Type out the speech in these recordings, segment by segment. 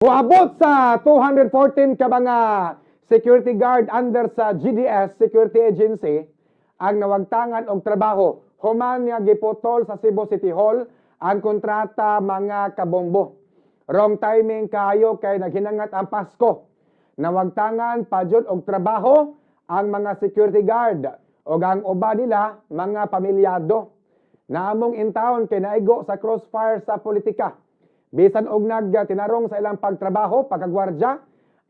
Moabot sa 214 ka mga security guard under sa GDS Security Agency ang nawagtangan og trabaho human nga giputol sa Cebu City Hall ang kontrata, mga kabombo. Wrong timing kayo kay naghinangat ang Pasko. Nawagtangan pa jud og trabaho ang mga security guard ug ang uban nila mga pamilyado. Naamong intawon kay naigo sa crossfire sa politika. Bisan og nagtinarong sa ilang pagtrabaho, pagkagwardya,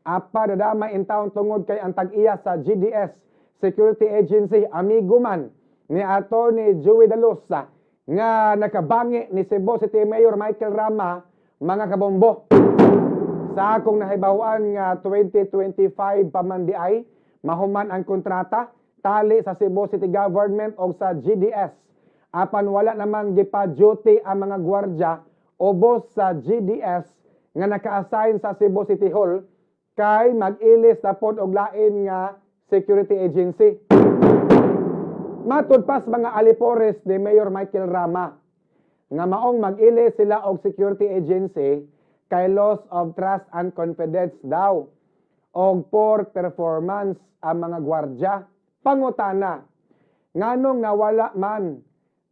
apa nadamay intawon tungod kay ang tag-iya sa GDS Security Agency amigo man ni Attorney Joey Daluz nga nakabangi ni Cebu City Mayor Michael Rama, mga kabombo. Sa akong nahibaw-an nga 2025 pa man diay mahuman ang kontrata tali sa Cebu City Government o sa GDS. Apan wala naman gipa-duty ang mga gwardya ubos sa GDS nga naka-assign sa Cebu City Hall kay mag-ilis na pod og lain nga security agency. Matud pa sa mga alipores ni Mayor Michael Rama nga maong mag-ilis sila og security agency kay loss of trust and confidence daw og poor performance ang mga gwardya. Pangutana, nganong nawala man,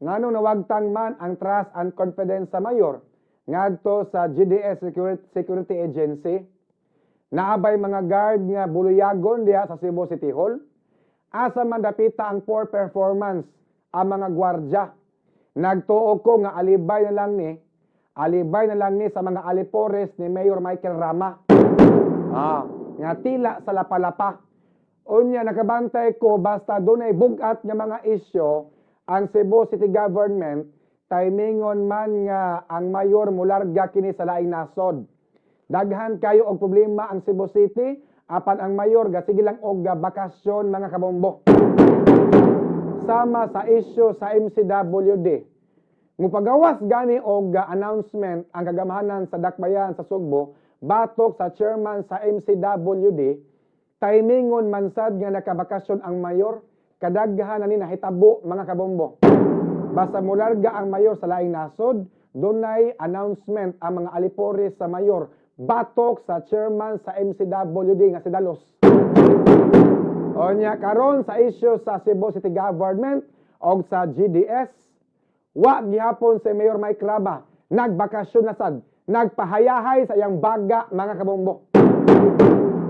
nganong nawagtang man ang trust and confidence sa mayor ngadto sa GDS Security Agency? Naa bay mga guard nga buluyagon diha sa Cebu City Hall? Asa man dapita ang poor performance ang mga gwardya? Nagtuo ko nga alibay na lang ni sa mga alipores ni Mayor Michael Rama. Nga tila sa lapalapa. Unya nakabantay ko, basta dunay bugat nga mga isyu ang Cebu City Government, timingon man nga ang mayor mularga kini sa laing nasod. Daghan kayo og problema ang Cebu City apan ang mayor gasige lang og bakasyon, mga kabombo. Sama sa isyu sa MCWD. Mupagawas gani og announcement ang kagamhanan sa Dakbayan sa Sugbo batok sa chairman sa MCWD, timingon man sad nga nakabakasyon ang mayor. Kadaghan na ni nahitabo, mga kabombo. Basta mularga ang mayor sa laing nasod, dunay announcement ang mga alipores sa mayor batok sa chairman sa MCWD nga si Dalos. Onya karon sa issue sa Cebu City Government og sa GDS, wa gihapon si Mayor Mike Rama, nagbakasyon na sad, nagpahayahay sa iyang baga, mga kabombo.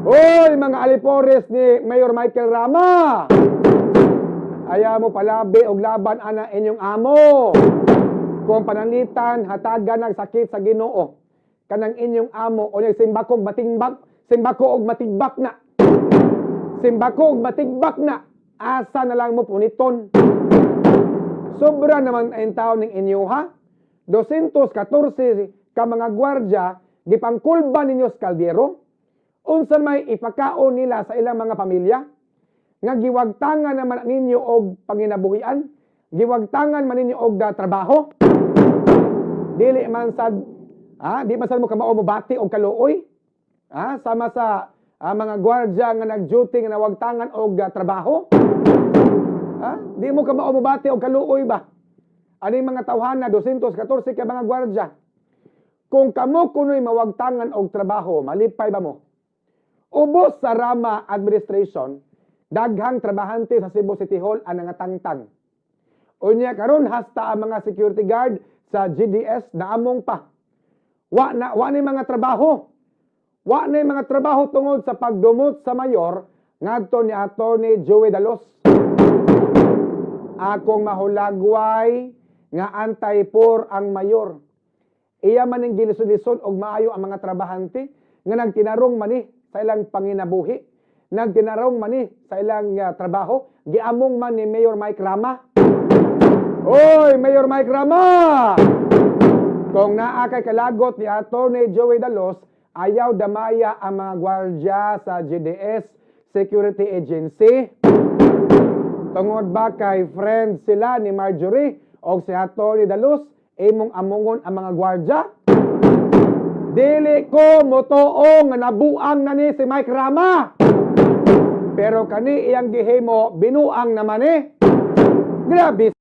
Hoy, mga alipores ni Mayor Michael Rama! Ayaw mo palabi og laban ana inyong amo. Kung pananglitan hatagan ng sakit sa Ginoo kanang inyong amo o simbakog matigbak, simbako og matigbak na. Simbako og matigbak na. Asa na lang mo puniton. Sobra naman ang tao ng inyo, ha? 214 ka mga gwardya gipangkulba ninyo sa kaldero. Unsa may ipakaon nila sa ilang mga pamilya? Nga giwagtangan naman ninyo og panginabuhian, giwagtangan man ninyo og trabaho. Dili man sad, di man sad mo kamao mo bati og kaluoy. Sama sa mga gwardya nga nag-duty nga nawagtangan og trabaho. Di mo kamao mo bati og kaluoy ba? Ano yung mga tawhana, 214 ka mga gwardya? Kung kamo kuno'y mawagtangan og trabaho, malipay ba mo? Ubos sa Rama administration, daghang trabahante sa Cebu City Hall ang nangatangtang. Unya karon hasta ang mga security guard sa GDS naamong pa. Wa na, wa na yung mga trabaho. Wa na yung mga trabaho tungod sa pagdumot sa mayor ngadto ni Attorney Joey Dalos. Akong mahulagway nga anti-poor ang mayor. Iya man ning gilisod-lisod og maayo ang mga trabahante nga nagtinarong mani sa ilang panginabuhi, nagtinarong mani sa ilang trabaho, giamong man ni Mayor Mike Rama. Oy, Mayor Mike Rama! Kung naa kay kalagot ni Attorney Joey Dalos, ayaw damaya ang mga gwardya sa GDS Security Agency. Tungod ba kay friend sila ni Marjorie o si Attorney Dalos, imong amungon ang mga gwardya? Dili ko motuo nga nabuang na ni si Mike Rama. Pero kani iyang gihimo, binuang naman eh. Grabe.